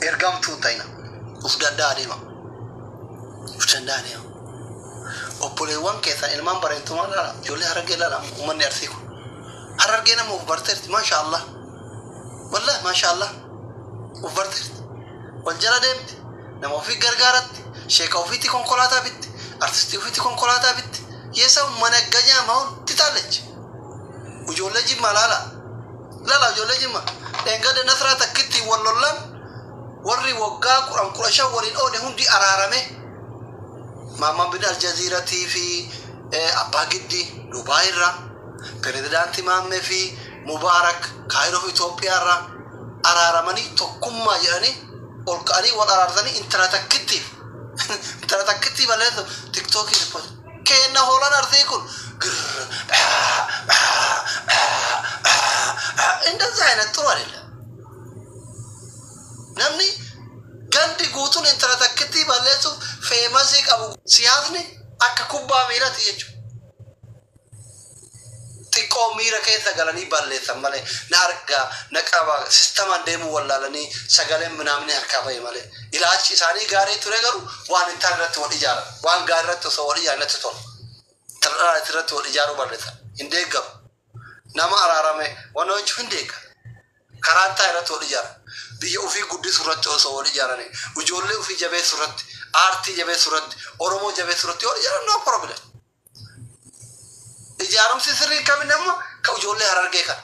Ergamtuu hin ta'ina. Uf danda'a deema. Uf danda'a deema. Obboleewwan keessan ilmaan bareentumaa laala. Ijoollee Harargee laala. Uummanni Arsii kun. Harargee nama uf barteerti. Maasha Allah. Wallahi maasha Allah. Uf barteerti. Wal jala deemti. Nama ofii gargaaratti. Sheeka ofiitti konkolaataa bitti. Artistii ofiitti konkolaataa bitti. Yesaw managganyaa mahuun titaallechi. Ijoollee Jimmaa laala. Laala ijoollee Jimmaa. Dheengadda Nasraa takkitti wal lollan warri waggaa 10 15 waliin oole hundi araarame. Maamman bin Aljaziiratii fi Abbaa Giddi Dubaay irraa, Pirezidaanti Maammee fi Mubaarak Kaayiroo fi Itoophiyaa irraa araaramanii tokkummaa jedhanii ol ka'anii wal araarsanii intala takkittiif intala takkittii balleessu tiktookii ripooti. Keenna hoolaan Arsii kun girr እንደዛ አይነት ጥሩ አይደለም። Namni gandi guutuun intala takkittii balleessuuf feemasii qabu siyaasni akka kubbaa miilati jechuudha. Xiqqoo miira keessa galanii balleessan malee na argaa na qaba sistemaan deemuu wallaalanii sagaleen minaamni harkaa bahe malee. Ilaalchi isaanii gaarii ture garuu waan hin taane irratti wal ijaaran. Waan gaarii irratti osoo wal ijaaran natti tola. Intala irratti wal ijaaruu balleessan. Hin deeggaru. Nama araarame waan hojii hin deeggaru. Karaa taa irratti wal ijaaran. Biyya ofii guddisuu irratti osoo wal ijaaranii, ijoollee ofii jabeessuu irratti, aartii jabeessuu irratti, Oromoo jabeessuu irratti wal ijaaran no problem. Ijaarumsi sirrii kamiin amma ka ijoollee Harargee kana.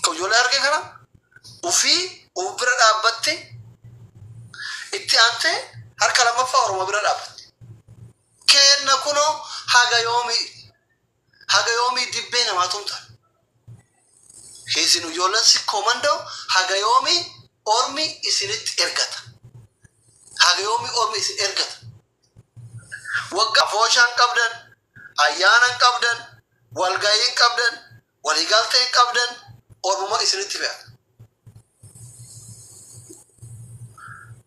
Ka ijoollee Harargee kana ofii of bira dhaabbatte itti aantee harka lammaffaa Oromoo bira dhaabbatte. Kenna kunoo haga yoomii dibbee namaa tumta. Isin ijoolleen Sikkoo Mandoo haga yoomii ormi isinitti ergata. Haga yoomii ormi isin ergata. Waggaa fooshaan qabdan, ayyaanan qabdan, walga'iin qabdan, waliigalteen qabdan, ormuma isinitti fe'ata.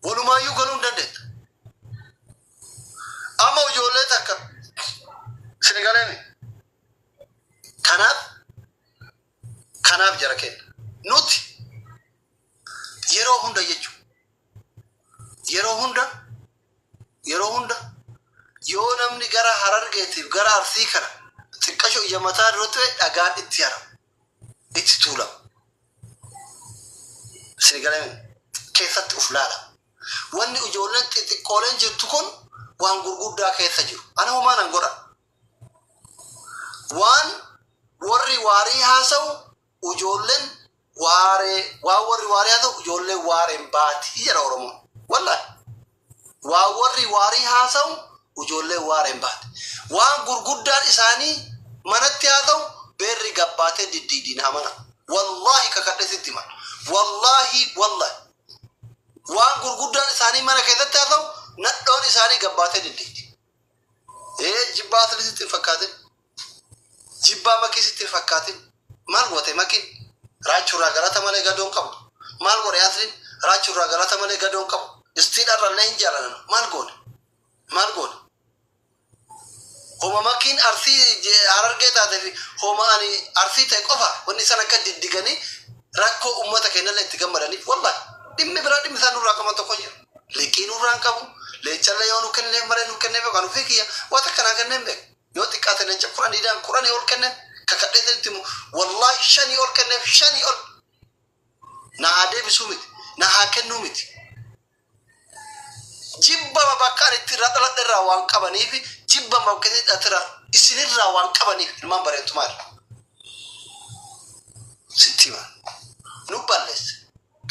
Walumaayyuu galuu hin dandeettu. Amma ijoollee takka isin galeemi. Kanaaf jara kenna. Nuti yeroo hunda jechuudha. Yeroo hunda yoo namni gara Harargeetiif gara Arsii kana xiqqasho ija mataa duratti dhagaan itti harama. Itti tuulama. Isin galeemi keessatti uf laala. Wanni ijoolleen xixiqqooleen jirtu kun waan gurguddaa keessa jiru. Ana homaa nan godha. Waan warri waarii haasa'u ijoolleen waaree, waan warri waarii haasa'u ijoolleen waareen baatii jedha Oromoon. Wallahi. Waan warri waarii haasa'u ijoolleen waareen baati. Waan gurguddaan isaanii manatti haasa'u beerri gabbaatee diddiidiin amana. Wallahi kakadhe sitti hima. Wallahi wallahi. Waan gurguddaan isaanii mana keessatti haasa'u nadhoon isaanii gabbaatee diddiidi. Ee, jibbaa asli sitti hin fakkaatin. Jibbaa Makii sitti hin fakkaatin. Maal goote Makiin? Raachuurraa galata malee gadoon qabu. Maal godhe Asliin? Raachuurraa galata malee gadoon qabu. Istiin arrallee hin jaalannu. Maal goone? Maal goone? Homa Makiin Arsii Harargee taatee fi homa ani Arsii ta'e qofa wanni isaan akka diddiganii rakkoo uummata keenyallee itti gammadaniif. Wallahi dhimmi biraa dhimmi isaan nurraa qaban tokko hin jiru. Liqii nurraa hin qabu. Leencallee yoo nu kenneef malee nu kenneef yookaan ofii kiyya waan takka naa kenneen beeku. Yoo xiqqaate leenca 10 diidaan 10 ol kenneef, kakadhee sanitti himu, wallahi shanii ol kenneef, shanii ol. Na haa deebisuu miti. Na haa kennuu miti. Jibbama bakka ani itti irraa dhaladhe irraa waan qabaniif, jibbama bakka itti dhaladhe irraa isinirraa waan qabaniif, ilmaan bareentumaa irraa. Sitti hima. Nu balleesse.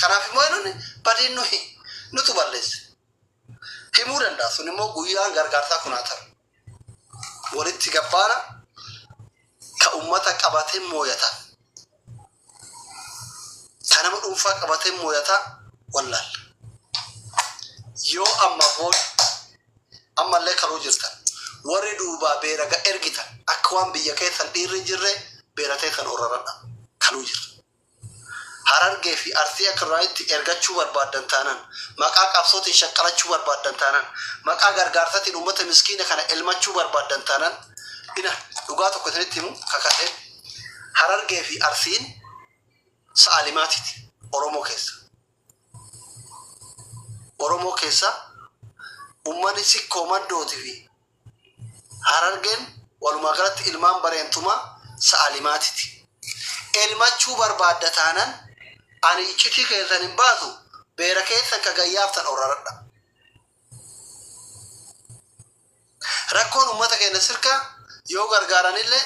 Kanaaf immoo nuti badiin nuyi nutu balleesse. Himuu danda'a. Sun immoo guyyaan gargaarsaa kun haa ta'u. Walitti gabbaana ka ummata qabatee mooyata. Ka nama dhuunfaa qabatee mooyata wallaalla. Yoo amma booda ammallee karuu jirtan warri duubaa beeraga ergitan akka waan biyya keessan dhiirri hin jirre beera teessan orraradha kaluu jirra. Harargee fi Arsii akka duraanitti ergachuu barbaaddan taanaan, maqaa qabsootiin shaqqalachuu barbaaddan taanaan, maqaa gargaarsatiin uummata miskiina kana elmachuu barbaaddan taanaan, ina dhugaa tokko isinitti himu kakadheen, Harargee fi Arsiin sa'a limaatiiti Oromoo keessa. Oromoo keessaa ummanni Sikkoo Mandootii fi Harargeen walumaa galatti ilmaan Bareentumaa sa'alimaatiti. Elmachuu barbaadda taanan ani iccitii keessan hin baasu, beera keessan ka gayyaaftan oraradha. Rakkoon ummata keenya sirkaa yoo gargaaranillee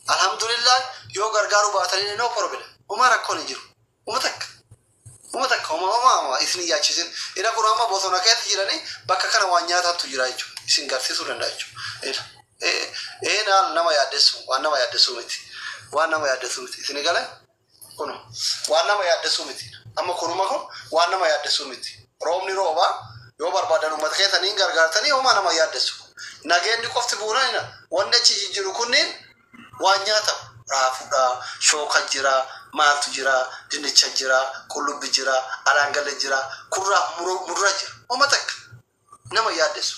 alhamdulillah, yoo gargaaruu baatanillee no problem. Homaa rakkoon hin jiru. Uma takka. Uma takka homa homa homa isin hin yaachisin. Ina kun amma bosona keessa jiranii bakka kana waan nyaataatu jira jechuudha. Isin garsiisuu danda'a jechuudha. Ila. Ee naal nama yaaddessu, waan nama yaaddessuu miti. Waan nama yaaddessuu miti. Isin galee? Kun waan nama yaaddessuu miti. Amma kunuma kun waan nama yaaddessuu miti. Roobni roobaa yoo barbaadan uummata keessanii hin gargaartanii, homaa nama yaaddessu. Nageenyi qofti bu'uura hina. Wanni achi jijjiiru kunniin waan nyaatamu. Raafuudha, shooka jira, maaltu jira, dinnicha jira, qullubbi jira, alaangalee jira, kurraaf mudura jira. Homa takka nama yaaddessu.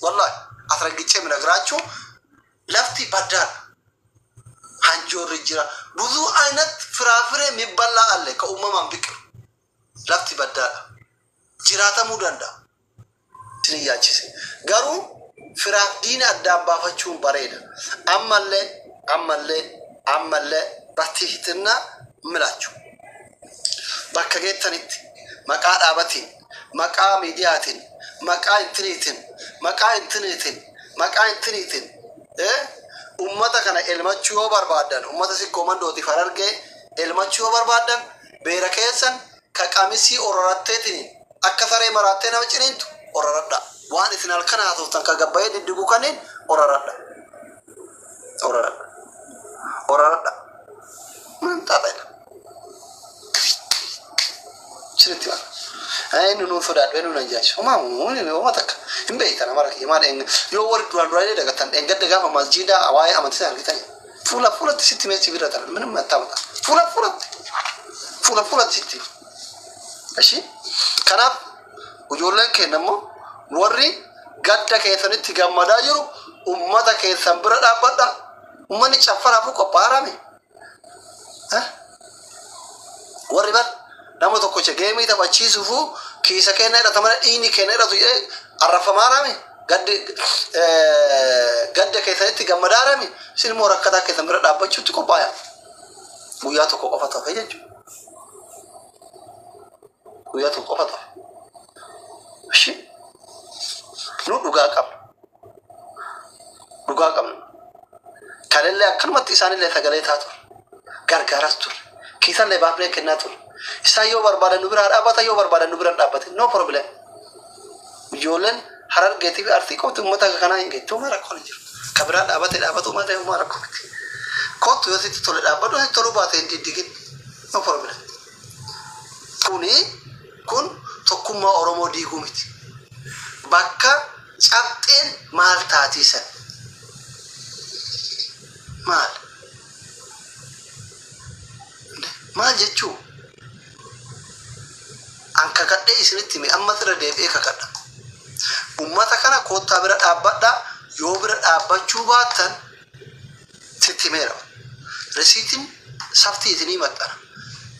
Wallahi አስረግጬ የምነግራችሁ lafti baddaadha. Hanjoorri jira. ብዙ አይነት ፍራፍሬ የሚበላ አለ ከኡመማን biqilu. Lafti baddaadha. Jiraatamuu danda'a. Isin yaachise. Garuu firaaf diina addaan baafachuun bareeda. Ammallee ammallee ammallee በትህትና ምላችሁ bakka geettanitti maqaa dhaabatiin, maqaa miidiyaatiin, maqaa intiniitiin, maqaa intiniitiin, maqaa intiniitiin ummata kana elmachuu yoo barbaaddan, ummata Sikkoo Mandootiif Harargee elmachuu yoo barbaaddan, beera keessan ka qamisii ororatteetiin akka saree maraattee nama ciniintu ororadha. Waan isin halkan haasoftan ka gabbayee diddigu kanneen ororadha. Ororadha. Ororadha. ምንም ጣጣ የለም። Sirriitti waan. Inni nuun sodaadhu, inni nuun ajaa'isu. Homaa homaa takka hin beektan amara kiyya maal yoo warri duraan duraan dagattan dheengadda gaafa masjiida waa'ee amantii sana argitan fuula fuulatti sitti meessi bira taran ምንም አታመጣ, fuula fuulatti, fuula fuulatti sitti. እሺ, kanaaf ijoolleen keenya immoo warri gadda keessanitti gammadaa jiru ummata keessan bira dhaabbadha. Ummanni caffaraafuu qophaa'aarame. Warri bar nama tokkocha geemii taphachiisuufu kiisa keenya hidhata mana dhiigni keenya hidhatu jedhee arrafamaarame, gaddi gadda keessanitti gammadaarame, isin immoo rakkataa keessan bira dhaabbachuutti qophaa'aa. Guyyaa tokko qofa tafe jechuudha. Guyyaa tokko qofa tafe. Ishi nu dhugaa qabna. Dhugaa qabna. Kanillee akkanumatti isaanillee sagalee taa ture. Gargaaras ture. Kiisallee baafnee kennaa ture. Isaan yoo barbaadan nu biraa dhaabbata, yoo barbaadan nu bira hin dhaabbatin. No problem. Ijoolleen Harargeetii fi Arsii qofti uummata akka kanaa hin geettu. Homaa rakkoon hin jiru. Ka biraa dhaabate dhaabatu malee homaa rakkoo miti. Kottu, yoo sitti tole dhaabbadhu, sitti toluu baate hin diddigin. No problem. Kuni kun tokkummaa Oromoo diiguu miti. Bakka cabxeen maal taatiisan? Maal? Maal jechuu? An kakadhee isinitti hime, amma irra deebi'ee kakadha. Ummata kana koottaa bira dhaabbadhaa, yoo bira dhaabbachuu baattan sitti himeera. Risiitiin saftii isinii maxxana.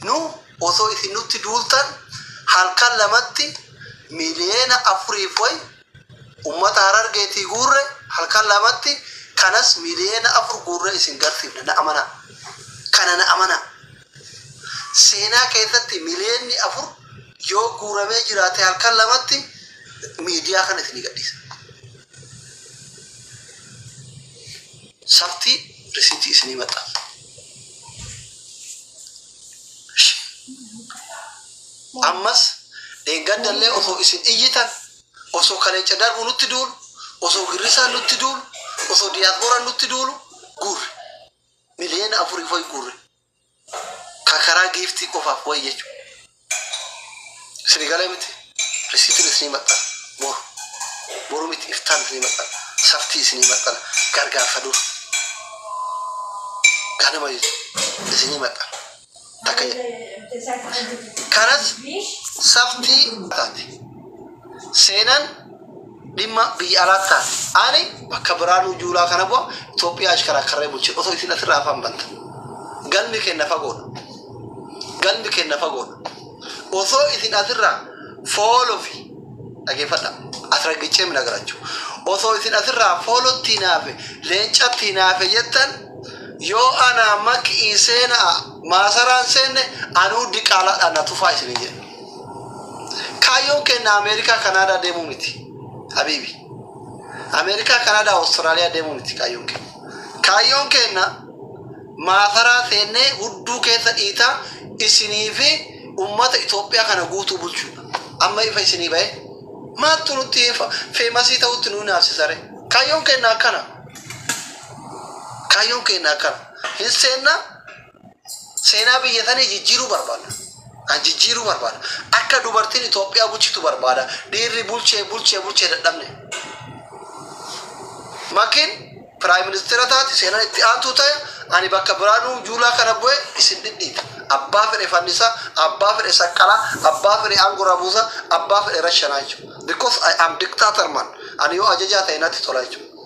Nu osoo isin nutti duultan halkan lamatti 4 miliyoona wayi ummata Harargeetii guurre, halkan lamatti kanas 4 miliyoona guurre isin garsiifna, na amanaa. Kana na amanaa. Seenaa keessatti 4 miliyoonni yoo guuramee jiraate halkan lamatti miidiyaa kana isinii gadhiisa. Saftii risiitii isinii maxxansa. Ammas dheengaddallee osoo isin iyyitan, osoo kaleenca darbu nutti duulu, osoo girrisaan nutti duulu, osoo diyaaspooraan nutti duulu guurre. 4 miliyoona wayi guurre. Ka karaa giiftii qofaaf wayi jechuudha. Isinii galee miti? Risiitiin isinii maxxana. Boru. Boru miti, iftaan isinii maxxana. Saftii isinii maxxana. Gargaarsa dur. Ganama jechuudha. Isinii maxxana. Takka jedhe. Kanas saftii taate. Seenaan dhimma biyya alaa taate. Ani bakka Biraanuu Juulaa kana bu'a Itoophiyaa ashkaraa bulche osoo isin asirraa afaan banta. Galmi kenna fagoodha. Galmi kenna fagoodha. Osoo isin asirraa Follow fi dhageeffadha. Asragichee minagarachu. Osoo isin asirraa followtti naafe, leencatti naafe jettan, yoo ana maqii seenaa maasaraan seenne, anuu diqaalaadhaan na tufaa isin jedhe. Kaayyoon kenna Ameerikaa, Kanaadaa deemuu miti. Habiibi. Ameerikaa, Kanaadaa, Awustiraaliyaa deemuu miti kaayyoon kenna. Kaayyoon kenna maasaraa seennee hudduu keessa dhiitaa isinii fi ummata Itoophiyaa kana guutuu bulchuudha. Amma ifa isinii bahe, maaltu nutti famous ta'utti nu naafsisare? Kaayyoon kenna akkana. Kaayyoon kenna akkana. Hin seennaa, seenaa biyya sanii jijjiiruu barbaada. An jijjiiruu barbaada. Akka dubartiin Itoophiyaa bulchitu barbaada. Dhiirri bulchee bulchee bulchee dadhabne. Makiin prime minister taati, seenaan itti aantuu ta'e, ani bakka Biraanuu Juulaa kana bu'e isin dhidhiita. Abbaa fedhe fannisaa, abbaa fedhe saqqalaa, abbaa fedhe aangoo buusa, abbaa fedhe rashanaa jechuudha. Because I am dictator man. Ani yoo ajajaa ta'e natti tola jechuudha.